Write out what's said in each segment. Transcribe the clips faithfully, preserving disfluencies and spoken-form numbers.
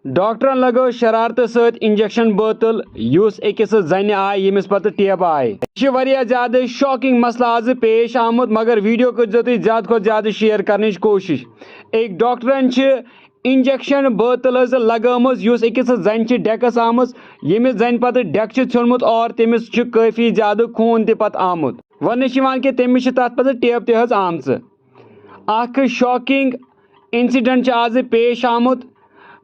ڈاکٹرن لگٲو شرارتہٕ سۭتۍ انجیکشن بٲتل، یُس أکِس زنہِ آیہِ، ییٚمِس پتہٕ ٹیبہٕ آیہِ۔ یہِ چھِ واریاہ زیادٕ شاکنگ مسلہٕ آزٕ پیش آمُت، مگر ویڈیو کٔرۍزیو تُہۍ زیادٕ کھۄتہٕ زیادٕ شیئر کرنٕچ کوٗشش۔ أکۍ ڈاکٹرن چھِ انجیکشن بٲتل حظ لگٲمٕژ، یُس أکِس زنہِ چھِ ڈیکس آمٕژ، ییٚمِس زنہِ پتہٕ ڈیکہٕ چھِ ژھیوٚنمُت اور تٔمِس چھُ کٲفی زیادٕ خوٗن تہِ پتہٕ آمُت۔ وننہٕ چھِ یِوان کہِ تٔمِس چھِ تتھ پتہٕ ٹیب تہِ حظ آمژٕ۔ اکھ شاکنگ انسیڈنٹ چھُ آزٕ پیش آمُت۔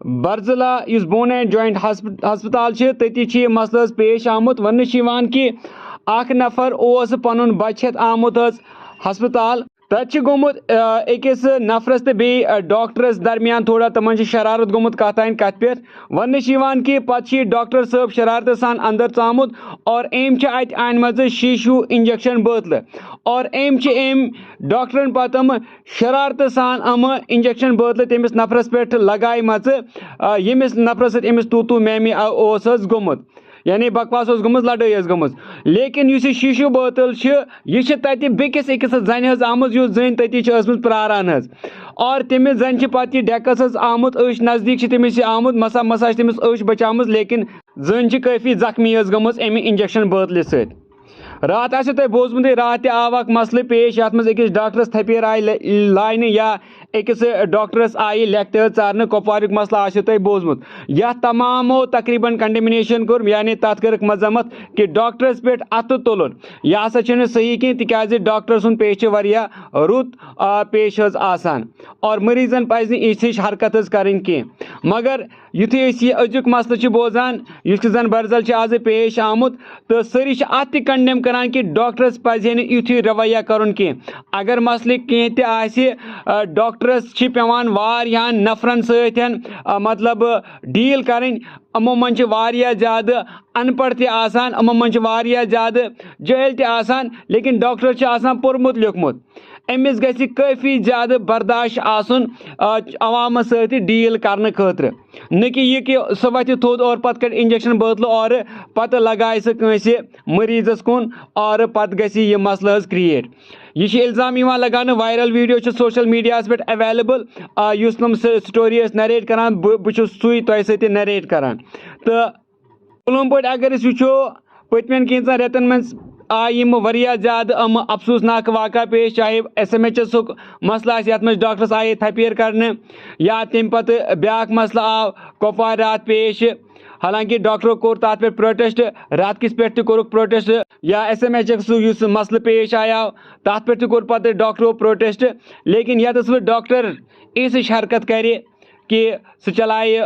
برزلا یُس بون اینڈ جوائنٹ ہسپ-، ہسپتال چھِ، تٔتی چھُ یہِ مسلہٕ حظ پیش آمُت۔ وننہٕ چھُ یِوان کہِ اکھ نفر اوس پنُن بچہِ ہٮ۪تھ آمُت حظ ہسپتال۔ تتہِ چھِ گوٚمُت، آ، أکِس نفرس تہٕ بیٚیہِ، آ، ڈاکٹرس درمیان تھوڑا تِمن چھِ شرارت گوٚمُت کتھ تانۍ کتھ پٮ۪ٹھ۔ وننہٕ چھِ یِوان کہِ پتہٕ چھُ یہِ ڈاکٹر صٲب شرارتہٕ سان اندر ژامُت اور أمۍ چھِ اتہِ انمژٕ شیشو انجیکشن بٲتلہٕ اور أمۍ چھِ أمۍ ڈاکٹرن پتہٕ یِم شرارتہٕ سان یِم انجیکشن بٲتلہٕ تٔمِس نفرس پٮ۪ٹھ لگایمژٕ، آ، ییٚمِس نفرس سۭتۍ أمِس تو تو میں میں، آ، اوس حظ گوٚمُت، یعنی بکواس اوس گوٚمُت، لڑٲے ٲس گٔمٕژ۔ لیکن یُس یہِ شیشو بٲتل چھِ، یہِ چھِ تتہِ بیٚکِس أکِس زنہِ حظ آمٕژ، یُس زٔنۍ تٔتی چھِ ٲسمٕژ پراران حظ۔ اور تٔمِس زنہِ چھِ پتہٕ یہِ ڈیکس حظ آمُت، أچھ نزدیٖک چھِ تٔمِس یہِ آمُت، مسا مسا چھِ تٔمِس أچھ بچٲومٕژ، لیکن زٔنۍ چھِ کٲفی زخمی حظ گٔمٕژ امہِ انجیکشن بٲتلہِ سۭتۍ۔ راتھ آسیو تۄہہِ بوٗزمُتٕے، راتھ تہِ آو اکھ مسلہٕ پیش، یتھ منٛز أکِس ڈاکٹرس تھپیر آیہِ لے-، لاینہٕ یا أکِس ڈاکٹرس آیہِ لیٚکھتہِ حظ ژارنہٕ۔ کۄپواریُک مسلہٕ آسیو تۄہہِ بوٗزمُت، یتھ تمامو تقریباً کنڈیمنیشن کوٚر، یعنی تتھ کٔرٕکھ مذمت کہِ ڈاکٹرس پٮ۪ٹھ اتھٕ تُلُن، یہِ ہسا چھُنہٕ صحیح کینٛہہ، تِکیازِ ڈاکٹر سُنٛد پیش چھُ واریاہ رُت، آ، پیش حظ آسان، اور مریضن پزِ نہٕ یِژھ ہِش حرکت حظ کرٕنۍ کینٛہہ۔ مگر یُتھُے أسۍ یہِ أزیُک مسلہٕ چھِ بوزان، یُس کہِ زن برزل چھِ آزٕ پیش آمُت، تہٕ سٲری چھِ اتھ تہِ کنڈیم کران کہِ ڈاکٹرس پزِ ہے نہٕ یُتھُے رویہ کرُن کینٛہہ۔ اگر مسلہٕ کینٛہہ تہِ آسہِ، آ، ڈاکٹرس چھِ پٮ۪وان واریاہن نفرن سۭتۍ، آ، مطلب، ڈیل کرٕنۍ۔ یِمو منٛز چھِ واریاہ زیادٕ ان پڑھ تہِ آسان، یِمو منٛز چھِ واریاہ زیادٕ جٲہل تہِ آسان، لیکن ڈاکٹر چھُ آسان پوٚرمُت لیوٚکھمُت۔ أمِس گژھِ کٲفی زیادٕ برداشت آسُن، آ، عوامس سۭتۍ ڈیل کرنہٕ خٲطرٕ۔ نہ کہِ یہِ کہِ سُہ وۄتھِ تھوٚد اور پتہٕ کڑِ انجیکشن بٲتلہٕ اورٕ، پتہٕ لگایہِ سُہ کٲنٛسہِ مریضس کُن اور پتہٕ گژھِ یہِ مسلہٕ حظ کریٹ۔ یہِ چھُ الزام یِوان لگاونہٕ، وائرل ویڈیو چھُ سوشل میڈیاہس پٮ۪ٹھ اویلیبل، آ، یُس تِم سٹوری ٲسۍ نریٹ کران، بہٕ بہٕ چھُس سُے تۄہہِ سۭتۍ نریٹ کران۔ تہٕ عموٗمَن پٲٹھۍ اگر أسۍ وٕچھو، پٔتمٮ۪ن کینٛژن رٮ۪تن منٛز آیہِ یِم واریاہ زیادٕ یِم افسوسناک واقعہ پیش، چاہے ایس ایم ایچ ایسُک مسلہٕ آسہِ، یتھ منٛز ڈاکٹرس آیے تھپیر کرنہٕ، یا تمہِ پتہٕ بیاکھ مسلہٕ آو کۄپوارِ راتھ پیش۔ حالانکہ ڈاکٹرو کوٚر تتھ پٮ۪ٹھ پروٹیسٹ، راتھ کِس پٮ۪ٹھ تہِ کوٚرُکھ پروٹیسٹ، یا ایس ایم ایچ ایسُک یُس مسلہٕ پیش آیاو، تتھ پٮ۪ٹھ تہِ کوٚر پتہٕ ڈاکٹرو پروٹیسٹ۔ لیکن یتس وۄنۍ ڈاکٹر یِژھ ہِش حرکت کرِ کہِ سُہ چلایہِ